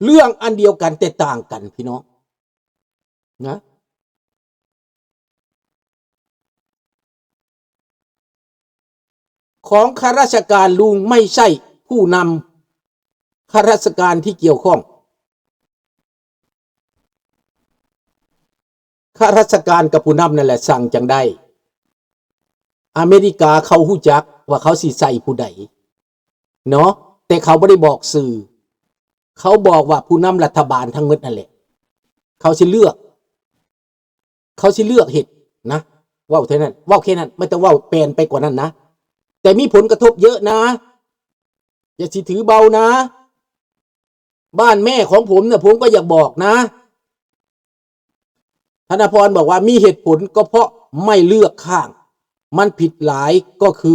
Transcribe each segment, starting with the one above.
ເລື່ອງອັນດຽວກັນແຕ່ຕ່າງກັນພີ່ນ້ອງນະ. ຂອງຂ້າລາຊະການ ລຸງໄມ່ໃຊ້ຜູ້ນຳ ຂ້າລາຊະການທີ່ກ່ຽວຂ້ອງ ຂ້າລາຊະການກັບຜູ້ນຳນັ້ນແຫຼະສັ່ງຈັ່ງໄດ້. ອາເມລິກາເຂົາຮູ້ຈັກວ່າເຂົາຊິໃສ່ຜູ້ໃດເນາະ ແຕ່ເຂົາບໍ່ໄດ້ບອກຊື່ ເຂົາບອກວ່າຜູ້ນຳລັດຖະບານທັງໝົດນັ້ນແຫຼະ ເຂົາຊິເລືອກ ເຂົາຊິເລືອກເຮັດນະ ເວົ້າເທົ່ານັ້ນ ເວົ້າແຄ່ນັ້ນ ບໍ່ຕ້ອງເວົ້າແປນໄປກວ່ານັ້ນນະ ແຕ່ມີຜົນກະທົບເຍອະນະ ຢ່າຊິຖືເບົານະ ບ້ານແມ່ຂອງຜົມນະ ຜົມກໍຢາກບອກນະ. ທະນະພອນບອກວ່າ ມີເຫດຜົນກໍເພາະໄມ່ເລືອກຂ້າງ ມັນຜິດຫຼາຍ ກໍຄື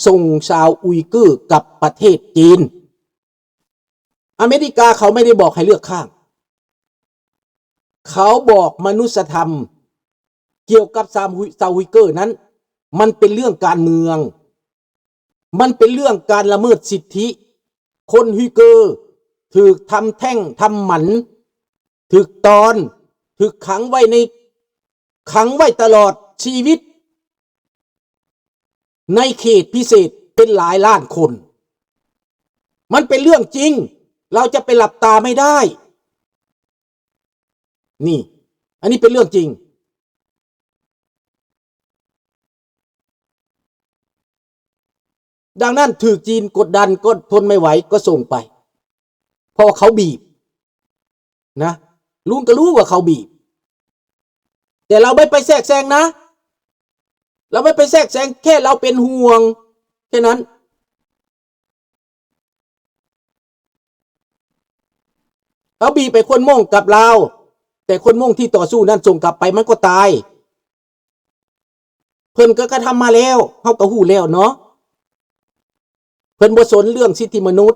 ສົ່ງຊາວອຸຍເກີກັບປະເທດຈີນ. ອາເມລິກາເຂົາໄມ່ໄດ້ບອກໃຫ້ເລືອກຂ້າງ ເຂົາບອກມະນຸດສະທຳກ່ຽວກັບຊາວອຸຍ ຊາວອຸຍເກີນັ້ນ ມັນເປັນເລື່ອງການເມືອງ ມັນເປັນເລື່ອງການລະເມີດສິດທິ. ຄົນອຸຍເກີຖືກທຳແທ້ງທຳໝັນ ຖືກຕອນ ຖືກຂັງໄວ້ໃນ ຂັງໄວ້ຕະຫຼອດຊີວິດ ໃນເຂດພິເສດເປັນຫຼາຍລ້ານຄົນ. ມັນເປັນເລື່ອງຈິງ ເຮົາຈະໄປຫຼັບຕາໄມ່ໄດ້. ນີ້ ອັນນີ້ເປັນເລື່ອງຈິງ. ດັ່ງນັ້ນ ຖືກຈີນກົດດັນ ກໍທົນໄມ່ໄຫວ ກໍສົ່ງໄປ ເພາະວ່າເຂົາບີບນະ. ລຸງກໍຮູ້ວ່າເຂົາບີບ ແຕ່ເຮົາບໍ່ໄປແຊກແຊງນະ ເຮົາບໍ່ໄປແຊກແຊງ ແຄ່ເຮົາເປັນຫ່ວງ ແຄ່ນັ້ນ. ເຮົາບີບໄປຄົນມົ້ງກັບລາວ ແຕ່ຄົນມົ້ງທີ່ຕໍ່ສູ້ນັ້ນສົ່ງກັບໄປ ມັນກໍຕາຍ. ເພິ່ນກໍກະທຳມາແລ້ວ ເຮົາກໍຮູ້ແລ້ວເນາະ. ເພິ່ນບໍ່ສົນເລື່ອງສິດທິມະນຸດ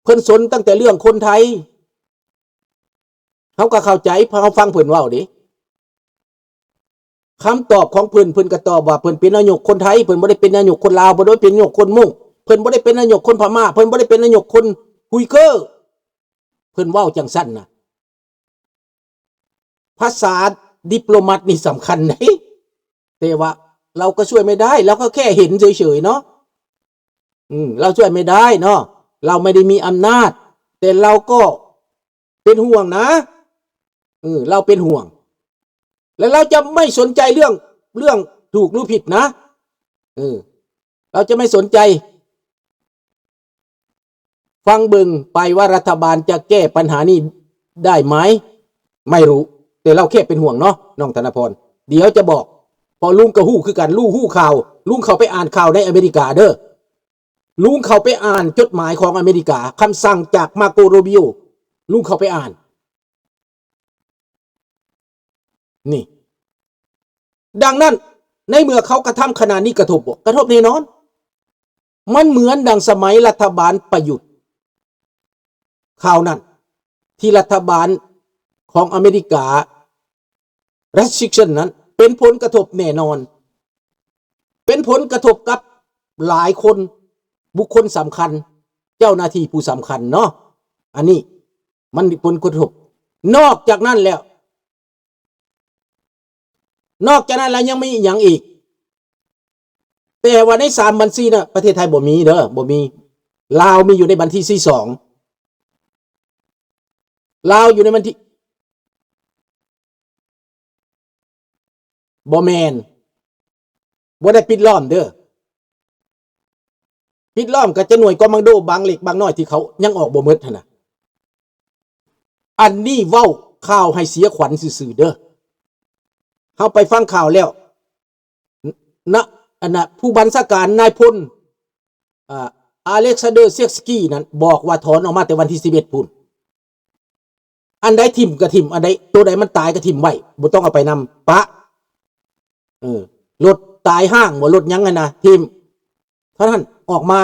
ເພິ່ນສົນຕັ້ງແຕ່ເລື່ອງຄົນໄທ. ເຮົາກໍເຂົ້າໃຈ ເຮົາຟັງເພິ່ນເວົ້າເດ້. ຄຳຕອບຂອງເພິ່ນ ເພິ່ນກໍຕອບວ່າ ເພິ່ນເປັນນາຍົກຄົນໄທ ເພິ່ນບໍ່ໄດ້ເປັນນາຍົກຄົນລາວ ເພິ່ນບໍ່ໄດ້ເປັນນາຍົກຄົນມົ້ງ ເພິ່ນບໍ່ໄດ້ເປັນນາຍົກຄົນພະມ້າ ເພິ່ນບໍ່ໄດ້ເປັນນາຍົກຄົນອຸຍເກີ. ເພິ່ນເວົ້າຈັ່ງຊັ້ນນະ. ພາສາດິບໂລມັດນີ້ສຳຄັນເດ້ ແຕ່ວ່າເຮົາກໍຊ່ວຍໄມ່ໄດ້ ເຮົາກໍແຄ່ເຫັນເສີຍໆເນາະ. ອືມ ເຮົາຊ່ວຍໄມ່ໄດ້ເນາະ ເຮົາໄມ່ໄດ້ມີອຳນາດ ແຕ່ເຮົາກໍເປັນຫ່ວງນະ. ເອີ ເຮົາເປັນຫ່ວງ ແລະ ເຮົາຈະໄມ່ສົນໃຈເລື່ອງ ເລື່ອງຖືກຫຼືຜິດນະ. ເອີ ເຮົາຈະໄມ່ສົນໃຈ. ຟັງເບິ່ງໄປວ່າລັດຖະບານຈະແກ້ບັນຫານີ້ໄດ້ໄໝ? ໄມ່ຮູ້ ແຕ່ເຮົາແຄ່ເປັນຫ່ວງເນາະ ນ້ອງທະນະພອນ. ດຽວຈະບອກ ເພາະລຸງກໍຮູ້ຄືກັນ ລຸງຮູ້ຂ່າວ ລຸງເຂົ້າໄປອ່ານຂ່າວໃນອາເມລິກາເດີ. ລຸງເຂົ້າໄປອ່ານຈົດໝາຍຂອງອາເມລິກາ ຄຳສັ່ງຈາກມາໂກ ໂຣບິໂອ ລຸງເຂົ້າໄປອ່ານ. ນີ້ ດັ່ງນັ້ນ ໃນເມື່ອເຂົາກະທຳຂະໜາດນີ້ ກະທົບບໍ່? ກະທົບແນ່ນອນ. ມັນເໝືອນດັ່ງສະໄໝລັດຖະບານປະຍຸດຄາວນັ້ນ ທີ່ລັດຖະບານຂອງອາເມລິກາ restriction ນັ້ນ ເປັນຜົນກະທົບແນ່ນອນ ເປັນຜົນກະທົບກັບຫຼາຍຄົນ ບຸກຄົນສຳຄັນ ເຈົ້າໜ້າທີ່ຜູ້ສຳຄັນເນາະ. ອັນນີ້ມັນມີຜົນກະທົບ. ນອກຈາກນັ້ນແລ້ວ ນອກຈາກນັ້ນແລ້ວຍັງມີອີ່ຫຍັງອີກ? ແຕ່ວ່າໃນສາມບັນຊີນະ ປະເທດໄທບໍ່ມີເດີ ບໍ່ມີ. ລາວມີຢູ່ໃນບັນທີທີສອງ ລາວຢູ່ໃນບັນທີ ບໍ່ແມ່ນ ບໍ່ໄດ້ປິດລ້ອມເດີ. ປິດລ້ອມກໍຈະໜ່ວຍຄອມມານໂດບາງເລັກບາງນ້ອຍທີ່ເຂົາຍັງອອກບໍ່ໝົດຫັ້ນນະ. ອັນນີ້ເວົ້າຂ່າວໃຫ້ເສຍຂວັນຊື່ໆເດີ. ເຮົາໄປຟັງຂ່າວແລ້ວ ນ- ນ- ອັນນະ ຜູ້ບັນຊາການນາຍພົນ ອາ ອາເລັກຊານເດີ ເຊັກສະກີ ນັ້ນບອກວ່າຖອນອອກມາແຕ່ວັນທີສິບເອັດພຸ້ນ. ອັນໃດຖິ້ມກໍຖິ້ມ ອັນໃດ ໂຕໃດມັນຕາຍກໍຖິ້ມໄວ້ ບໍ່ຕ້ອງເອົາໄປນຳ ປະ. ເອີ ລົດຕາຍຮ້າງບໍ່ ລົດຫຍັງຫັ້ນນະ ຖິ້ມ. ເທົ່ານັ້ນ ອອກມາ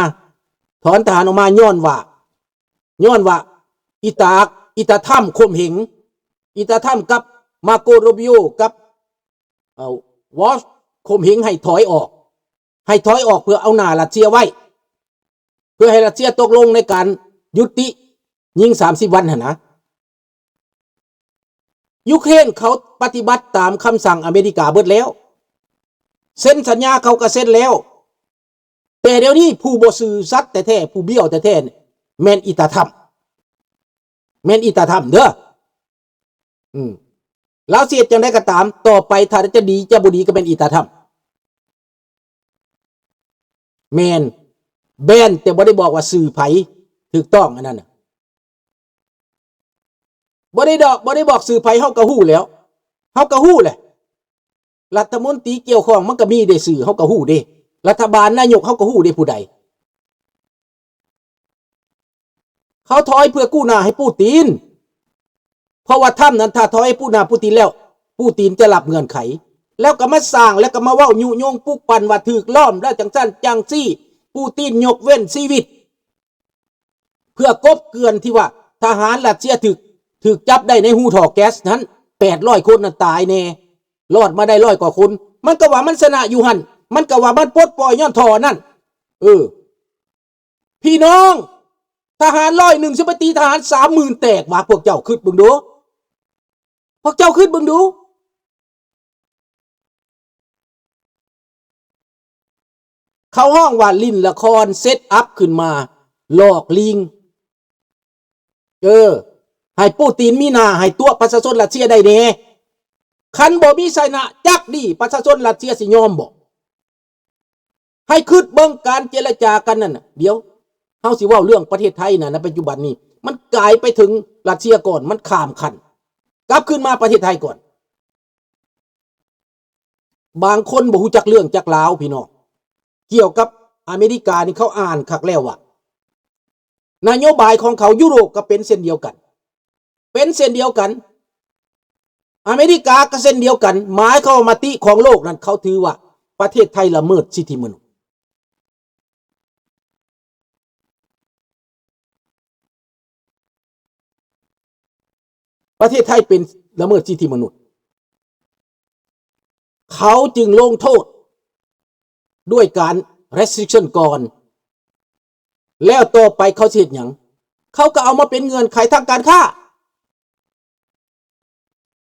ຖອນທະຫານອອກມາ ຍ້ອນວ່າ ຍ້ອນວ່າອີຕາ ອີຕາທຳຂົ່ມເຫງ ອີຕາທຳກັບມາໂກ ໂຣບິໂອ ກັບ ເອີ ວອລ ຂົ່ມເຫງໃຫ້ຖອຍອອກ ໃຫ້ຖອຍອອກເພື່ອເອົາໜ້າຣັດເຊຍໄວ້ ເພື່ອໃຫ້ຣັດເຊຍຕົກລົງໃນການ ຢຸດຕິຍິງສາມສິບວັນຫັ້ນນະ. ຢູເຄຣນເຂົາປະຕິບັດຕາມຄຳສັ່ງອາເມລິກາເບິດແລ້ວ, ເຊັນສັນຍາເຂົາກໍເຊັນແລ້ວ. ແຕ່ດຽວນີ້ຜູ້ບໍ່ຊື່ສັດແທ້ໆ ຜູ້ບ້ຽວແທ້ໆ ແມ່ນອີຕາທຳ ແມ່ນອີຕາທຳເດີ້. ອືມ ລາວຊິເຮັດຈັ່ງໃດກໍຕາມ ຕໍ່ໄປຖ້າຈະດີຈະບໍ່ດີກໍແມ່ນອີຕາທຳ. ແມ່ນ ແບນ ແຕ່ບໍ່ໄດ້ບອກວ່າຊື່ໃຜ. ຖືກຕ້ອງອັນນັ້ນນະ. ບໍ່ໄດ້ດອກ ບໍ່ໄດ້ບອກຊື່ໃຜ ເຮົາກໍຮູ້ແລ້ວ ເຮົາກໍຮູ້ແຫຼະ. ລັດຖະມົນຕີກ່ຽວຂ້ອງມັນກໍມີເດ້ຊື່ ເຮົາກໍຮູ້ເດ້. ລັດຖະບານນາຍົກເຮົາກໍຮູ້ເດ້ຜູ້ໃດ. ເຂົາຖອຍເພື່ອກູ້ໜ້າໃຫ້ປູຕິນ ເພາະວ່າທຳນັ້ນ ຖ້າຖອຍໃຫ້ປູໜ້າປູຕິນແລ້ວ ປູຕິນຈະຮັບເງື່ອນໄຂ ແລ້ວກໍມາສ້າງ ແລ້ວກໍມາເວົ້າຍຸຍົງປຸກປັ່ນວ່າຖືກລ້ອມແລ້ວ ຈັ່ງຊັ້ນຈັ່ງຊີ້ ປູຕິນຍົກເວັ້ນຊີວິດ ເພື່ອກົບເກື່ອນທີ່ວ່າທະຫານຣັດເຊຍຖືກ ຖືກຈັບໄດ້ໃນຮູທໍ່ແກັສນັ້ນ ແປດຮ້ອຍຄົນນັ້ນຕາຍແນ່ ລອດມາໄດ້ຮ້ອຍກວ່າຄົນ. ມັນກໍວ່າມັນຊະນະຢູ່ຫັ້ນ ມັນກໍວ່າມັນປົດປ່ອຍຍ້ອນທໍ່ນັ້ນ. ເອີ ພີ່ນ້ອງ ທະຫານຮ້ອຍໜຶ່ງຊິໄປຕີທະຫານສາມໝື່ນແຕກຫວາ? ພວກເຈົ້າຄິດເບິ່ງດູ ພວກເຈົ້າຄິດເບິ່ງດູ. ເຂົາຮ້ອງວ່າຫຼິ້ນລະຄອນ ເຊັດອັບຂຶ້ນມາຫຼອກລີງ ເອີ ໃຫ້ປູຕິນມີໜ້າໃຫ້ຕົວະປະຊາຊົນຣັດເຊຍໄດ້ແດ່. ຄັນບໍ່ມີໄຊນະຈັກດີ້ ປະຊາຊົນຣັດເຊຍຊິຍອມບໍ່? ໃຫ້ຄິດເບິ່ງການເຈລະຈາກັນນັ້ນນະ. ດຽວເຮົາຊິເວົ້າເລື່ອງປະເທດໄທນະ ໃນປັດຈຸບັນນີ້ ມັນກາຍໄປເຖິງຣັດເຊຍກ່ອນ ມັນຂ້າມຂັ້ນ ກັບຄືນມາປະເທດໄທກ່ອນ. ບາງຄົນບໍ່ຮູ້ຈັກເລື່ອງຈັກລາວ ພີ່ນ້ອງ. ກ່ຽວກັບອາເມລິການີ້ ເຂົາອ່ານຄັກແລ້ວວ່າ ນະໂຍບາຍຂອງເຂົາ, ຢູໂຣບກໍເປັນເຊັ່ນດຽວກັນ, ເປັນເຊັ່ນດຽວກັນ, ອາເມລິກາກໍເຊັ່ນດຽວກັນ. ໝາຍຄວາມວ່າມະຕິຂອງໂລກນັ້ນ ເຂົາຖືວ່າປະເທດໄທລະເມີດສິດທິມະນຸດ. ປະເທດໄທເປັນລະເມີດສິດທິມະນຸດ, ເຂົາຈຶ່ງລົງໂທດດ້ວຍການ restriction ກ່ອນ, ແລ້ວຕໍ່ໄປເຂົາຊິເຮັດຫຍັງ? ເຂົາກໍເອົາມາເປັນເງື່ອນໄຂທາງການຄ້າ.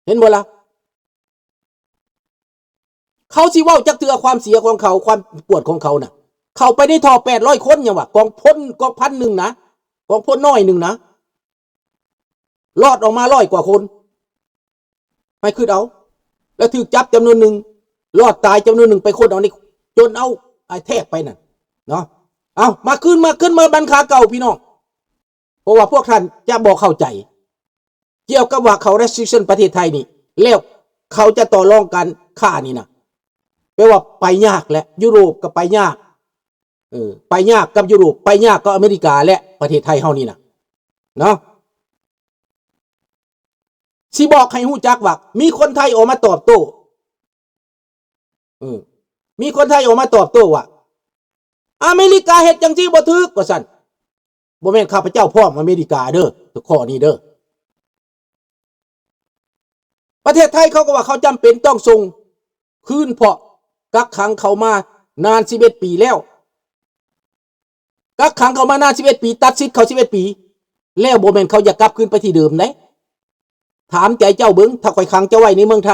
ເຫັນບໍ່ລະ? ເຂົາຊິເວົ້າຈັກເທື່ອຄວາມເສຍຂອງເຂົາ, ຄວາມປວດຂອງເຂົານະ. ເຂົ້າໄປໃນທໍ່ແປດຮ້ອຍຄົນ ຫຍັງວະ, ກອງພົນ, ກອງພັນໜຶ່ງນະ, ກອງພົນໜ້ອຍໜຶ່ງນະ, ລອດອອກມາຮ້ອຍກວ່າຄົນ, ໃຫ້ຄິດເອົາ. ແລ້ວຖືກຈັບຈຳນວນໜຶ່ງ, ລອດຕາຍຈຳນວນໜຶ່ງ, ໄປຄົ້ນເອົາໃນ, ຈົນເອົາ attack ໄປນັ້ນເນາະ. ເອົາ, ມາຄືນ, ມາຄືນມາບັນຄາເກົ່າ, ພີ່ນ້ອງ. ເພາະວ່າພວກທ່ານຈະບໍ່ເຂົ້າໃຈ ກ່ຽວກັບວ່າເຂົາ restriction ປະເທດໄທນີ້ ແລ້ວເຂົາຈະຕໍ່ລອງການຄ້ານີ້ນະ, ແປວ່າໄປຍາກແຫຼະ, ຢູໂຣບກໍໄປຍາກ, ເອີ, ໄປຍາກກັບຢູໂຣບ, ໄປຍາກກັບອາເມລິກາແຫຼະ, ປະເທດໄທເຮົານີ້ນະ, ເນາະ. ຊິບອກໃຫ້ຮູ້ຈັກວ່າ ມີຄົນໄທອອກມາຕອບໂຕ້, ເອີ, ມີຄົນໄທອອກມາຕອບໂຕ້ວ່າ ອາເມລິກາເຮັດຈັ່ງຊີ້ບໍ່ຖືກ ວ່າຊັ້ນ. ບໍ່ແມ່ນຂ້າພະເຈົ້າພ້ອມອາເມລິກາເດີ້, ຂໍ້ນີ້ເດີ້. ປະເທດໄທເຂົາກໍວ່າເຂົາຈຳເປັນຕ້ອງສົ່ງຄືນ ເພາະກັກຂັງເຂົາມານານສິບເອັດປີແລ້ວ. ກັກຂັງເຂົາມານານສິບເອັດປີ, ຕັດສິດເຂົາສິບເອັດປີ, ແລ້ວບໍ່ແມ່ນເຂົາຢາກກັບຄືນໄປທີ່ເດີມໃດ. ຖາມໃຈເຈົ້າເບິ່ງ, ຖ້າຂ້ອຍຂັງເຈົ້າໄວ້ໃນເມືອງໄທ,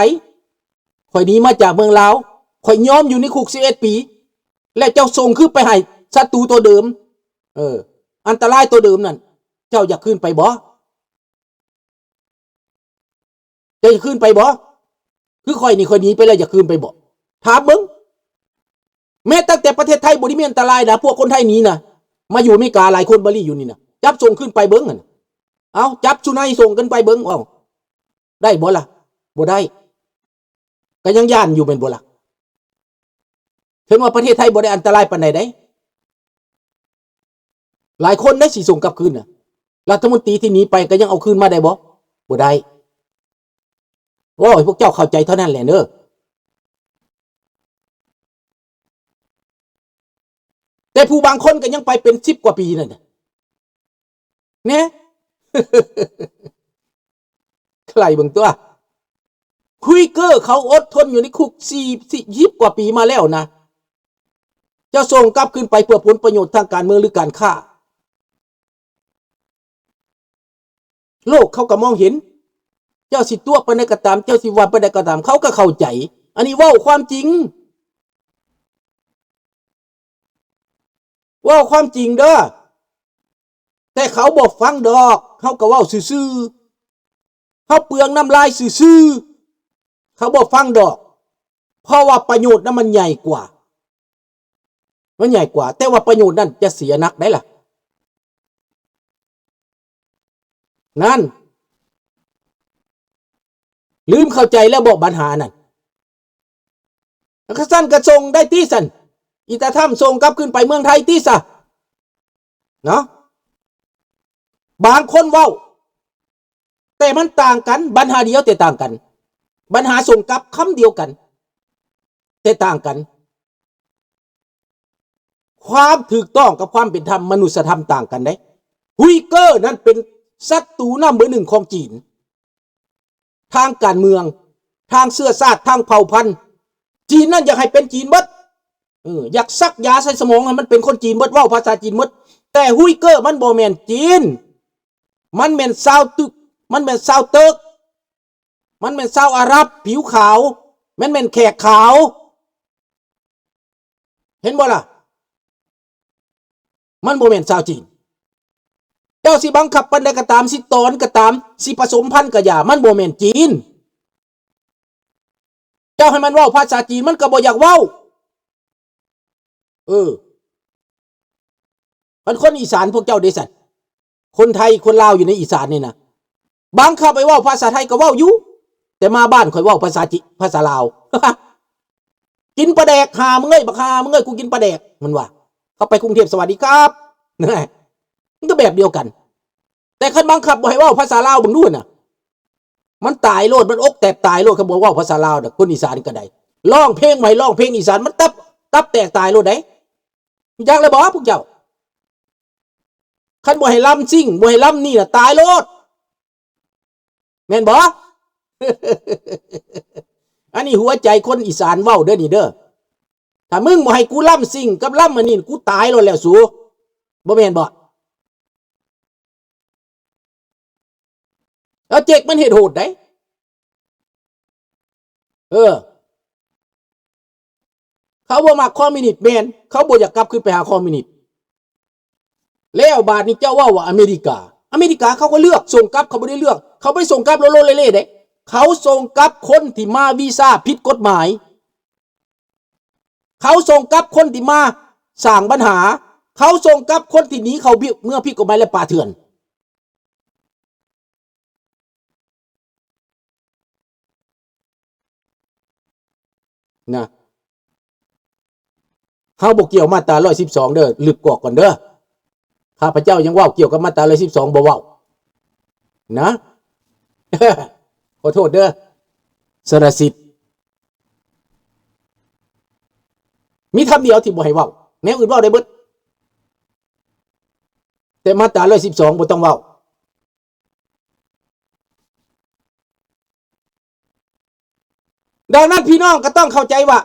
ຂ້ອຍໜີມາຈາກເມືອງລາວ, ຂ້ອຍຍອມຢູ່ໃນຄຸກສິບເອັດປີ, ແລ້ວເຈົ້າສົ່ງຄືນໄປໃຫ້ສັດຕູຕົວເດີມ, ເອີ, ອັນຕະລາຍຕົວເດີມນັ້ນ, ເຈົ້າຢາກຄືນໄປບໍ່? ເຈົ້າຢາກຄືນໄປບໍ່? ຄືຂ້ອຍນີ້, ຂ້ອຍໜີໄປແລ້ວ, ຢາກຄືນໄປບໍ່? ຖາມເບິ່ງ. ແມ້ຕັ້ງແຕ່ປະເທດໄທບໍ່ໄດ້ມີອັນຕະລາຍນະ, ພວກຄົນໄທໜີນະ, ມາຢູ່ອາເມລິກາຫຼາຍຄົນ, ບາລີຢູ່ນີ້ນະ, ຈັບສົ່ງຄືນໄປເບິ່ງຫັ້ນ. ເອົາ, ຈັບສຸໄນສົ່ງກັນໄປເບິ່ງ, ເອົາ, ໄດ້ບໍ່ລະ? ບໍ່ໄດ້. ກໍຍັງຢ້ານຢູ່ແມ່ນບໍ່ລະ? ເຖິງວ່າປະເທດໄທບໍ່ໄດ້ອັນຕະລາຍປານໃດເດ້, ຫຼາຍຄົນໄດ້ຊິສົ່ງກັບຄືນນະ. ລັດຖະມົນຕີທີ່ໜີໄປກໍຍັງເອົາຄືນມາໄດ້ບໍ່? ບໍ່ໄດ້. ໂອ້ຍ, ພວກເຈົ້າເຂົ້າໃຈເທົ່ານັ້ນແຫຼະເດີ. ແຕ່ຜູ້ບາງຄົນກໍຍັງໄປເປັນສິບກວ່າປີນັ້ນນະ ແນ່. ໃຄ່ເບິ່ງຕົວະ, ຄຸຍເກີເຂົາອົດທົນຢູ່ໃນຄຸກສີ່ສິບກວ່າປີມາແລ້ວນະ, ຈະສົ່ງກັບຄືນໄປເພື່ອຜົນປະໂຫຍດທາງການເມືອງ ຫຼື ການຄ້າ. ໂລກເຂົາກໍມອງເຫັນ. ເຈົ້າຊິຕົວະປານໃດກໍຕາມ, ເຈົ້າຊິວ່າປານໃດກໍຕາມ, ເຂົາກໍເຂົ້າໃຈ. ອັນນີ້ເວົ້າຄວາມຈິງ. ເວົ້າຄວາມຈິງເດີ. ແຕ່ເຂົາບໍ່ຟັງດອກ, ເຮົາກໍເວົ້າຊື່ໆ, ເຮົາເປືອງນ້ຳລາຍຊື່ໆ, ເຂົາບໍ່ຟັງດອກ, ເພາະວ່າປະໂຫຍດນັ້ນມັນໃຫຍ່ກວ່າ, ມັນໃຫຍ່ກວ່າ, ແຕ່ວ່າປະໂຫຍດນັ້ນຈະເສຍໜັກໄດ໋ລະ. ນັ້ນ, ລືມເຂົ້າໃຈແລ້ວບໍບັນຫານັ້ນ? ຄັນຊັ້ນກໍສົ່ງໄດ້ຕິຊັ້ນ, ອີຕາທຳສົ່ງກັບຄືນໄປເມືອງໄທຕິຊະ ເນາະ. ບາງຄົນເວົ້າ ແຕ່ມັນຕ່າງກັນ, ບັນຫາດຽວແຕ່ຕ່າງກັນ, ບັນຫາສົ່ງກັບຄຳດຽວກັນ ແຕ່ຕ່າງກັນ. ຄວາມຖືກຕ້ອງກັບຄວາມເປັນທຳ, ມະນຸດສະທຳຕ່າງກັນເດ້. ຮຸຍເກີນັ້ນເປັນສັດຕູນຳເບີໜຶ່ງຂອງຈີນ. ທາງການເມືອງ, ທາງເຊື້ອຊາດ, ທາງເຜົ່າພັນ, ຈີນນັ້ນຢາກໃຫ້ເປັນຈີນເບິດ, ເອີ ຢາກສັກຢາໃສ່ສະໝອງໃຫ້ມັນເປັນຄົນຈີນເບິດ, ເວົ້າພາສາຈີນເບິດ. ແຕ່ຮຸຍເກີມັນບໍ່ແມ່ນຈີນ, ມັນແມ່ນຊາວຕຶກ, ມັນແມ່ນຊາວເຕີກ, ມັນແມ່ນຊາວອາຣັບຜິວຂາວ, ມັນແມ່ນແຂກຂາວ. ເຫັນບໍ່ລະ? ມັນບໍ່ແມ່ນຊາວຈີນ. ເຈົ້າຊິບັງຄັບປານໃດກໍຕາມ, ຊິຕອນກໍຕາມ, ຊິປະສົມພັນກໍຢ່າ, ມັນບໍ່ແມ່ນຈີນ. ເຈົ້າໃຫ້ມັນເວົ້າພາສາຈີນ, ມັນກໍບໍ່ຢາກເວົ້າ. ເອີ. ຄັນຄົນອີສານພວກເຈົ້າເດຊັ້ນ? ຄົນໄທ ຄົນລາວຢູ່ໃນອີສານນີ້ນະ, ບັງຄັບໃຫ້ເວົ້າພາສາໄທກໍເວົ້າຢູ່, ແຕ່ມາບ້ານຂ້ອຍເວົ້າພາສາຈີ ພາສາລາວ. ກິນປາແດກ ຫາມຶງເອີຍ, ບັກຫາມຶງເອີຍ, ກູກິນປາແດກ, ມັນວ່າ. ເຂົ້າໄປກຸງເທບ ສະຫວັດດີຄັບ. ມັນກໍແບບດຽວກັນ. ແຕ່ຄັນບັງຄັບບໍ່ໃຫ້ເວົ້າພາສາລາວເບິ່ງດູນະ, ມັນຕາຍໂລດ, ມັນອົກແຕກຕາຍໂລດ, ຄັນບໍ່ເວົ້າພາສາລາວນະ. ຄົນອີສານກໍໄດ້ ຮ້ອງເພງໃໝ່, ຮ້ອງເພງອີສານ, ມັນຕັບ ຕັບແຕກຕາຍໂລດເດ້. ຮູ້ຈັກແລ້ວບໍ່ພວກເຈົ້າ? ຄັນບໍ່ໃຫ້ລຳຊິງ, ບໍ່ໃຫ້ລຳນີ້ນະ, ຕາຍໂລດ. ແມ່ນບໍ່? ອັນນີ້ຫົວໃຈຄົນອີສານເວົ້າເດີນີ້ເດີ. ຖ້າມຶງບໍ່ໃຫ້ກູລຳຊິງກັບລຳອັນນີ້, ກູຕາຍໂລດແລ້ວສູ. ບໍ່ແມ່ນບໍ່? ແລ້ວເຈັກມັນເຮັດໂຫດໄດ໋. ເອີ. ເຂົາບໍ່ມັກຄອມມິວນິດ, ແມ່ນ, ເຂົາບໍ່ຢາກກັບຄືນໄປຫາຄອມມິວນິດ. ແລ້ວບາດນີ້ເຈົ້າເວົ້າວ່າອາເມລິກາ, ອາເມລິກາເຂົາກໍເລືອກສົ່ງກັບ, ເຂົາບໍ່ໄດ້ເລືອກ, ເຂົາບໍ່ໄດ້ສົ່ງກັບໂລໂລເລເລເດ້. ເຂົາສົ່ງກັບຄົນທີ່ມາວີຊາຜິດກົດໝາຍ. ເຂົາສົ່ງກັບຄົນທີ່ມາສ້າງບັນຫາ. ເຂົາສົ່ງກັບຄົນທີ່ໜີເຂົ້າເມືອງຜິດກົດໝາຍ ແລະ ປ່າເຖື່ອນ. ນະ ເຮົາບໍ່ກ່ຽວມາດຕາຮ້ອຍສິບສອງເດີ, ລຶບກອກກ່ອນເດີ. ຂ້າພະເຈົ້າຍັງເວົ້າກ່ຽວກັບມາດຕາຮ້ອຍສິບສອງບໍ່ເວົ້ານະ. ຂໍໂທດເດີ ສະລະສິດ. ມີຄຳດຽວທີ່ບໍ່ໃຫ້ເວົ້າ, ແນວອື່ນເວົ້າໄດ້ເບິດ, ແຕ່ມາດຕາຮ້ອຍສິບສອງບໍ່ຕ້ອງເວົ້າ. ດັ່ງນັ້ນ ພີ່ນ້ອງກໍຕ້ອງເຂົ້າໃຈວ່າ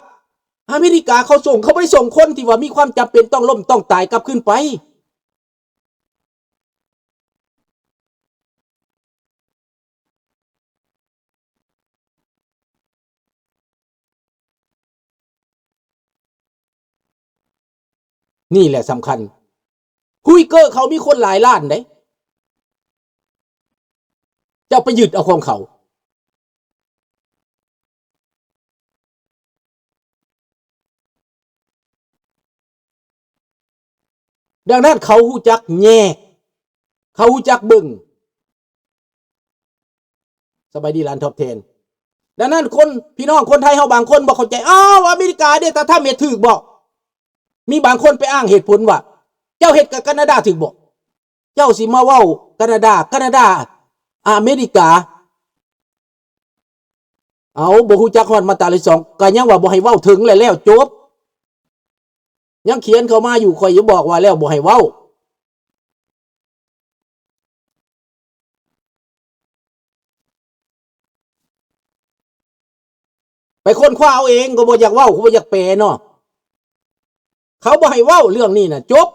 ອາເມລິກາເຂົາສົ່ງ, ເຂົາບໍ່ໄດ້ສົ່ງຄົນທີ່ວ່າມີຄວາມຈຳເປັນຕ້ອງລົ້ມຕ້ອງຕາຍກັບຄືນໄປ. ນີ້ແຫຼະສຳຄັນ. ຮຸຍເກີເຂົາມີຄົນຫຼາຍລ້ານເດ້, ເຈົ້າໄປຍຶດເອົາຂອງເຂົາ. ດັ່ງນັ້ນ ເຂົາຮູ້ຈັກແຍກ, ເຂົາຮູ້ຈັກເບິ່ງ. ສະບາຍດີຫຼານທອບແທນ. ດັ່ງນັ້ນ ຄົນ ພີ່ນ້ອງຄົນໄທເຮົາບາງຄົນບໍ່ເຂົ້າໃຈ, ອ້າວ ອາເມລິກາເດ ຕາທຳເຮັດຖືກບໍ່? ມີບາງຄົນໄປອ້າງເຫດຜົນວ່າ ເຈົ້າເຮັດກັບການາດາຖືກບໍ່? ເຈົ້າຊິມາເວົ້າການາດາ, ການາດາ, ອາເມລິກາ. ເອົາ ບໍ່ຮູ້ຈັກຮອດມາດຕາຮ້ອຍສອງ ກໍຍັງວ່າບໍ່ໃຫ້ເວົ້າເຖິງ ແລ້ວ ແລ້ວຈົບ. ຍັງຂຽນເຂົ້າມາຢູ່, ຂ້ອຍຍັງບອກວ່າແລ້ວບໍ່ໃຫ້ເວົ້າ. ໄປຄົ້ນຄວ້າເອົາເອງ, ກໍບໍ່ຢາກເວົ້າ, ກໍບໍ່ຢາກແປເນາະ. ເຂົາບໍ່ໃຫ້ເວົ້າເລື່ອງນີ້ນະ, ຈົບ.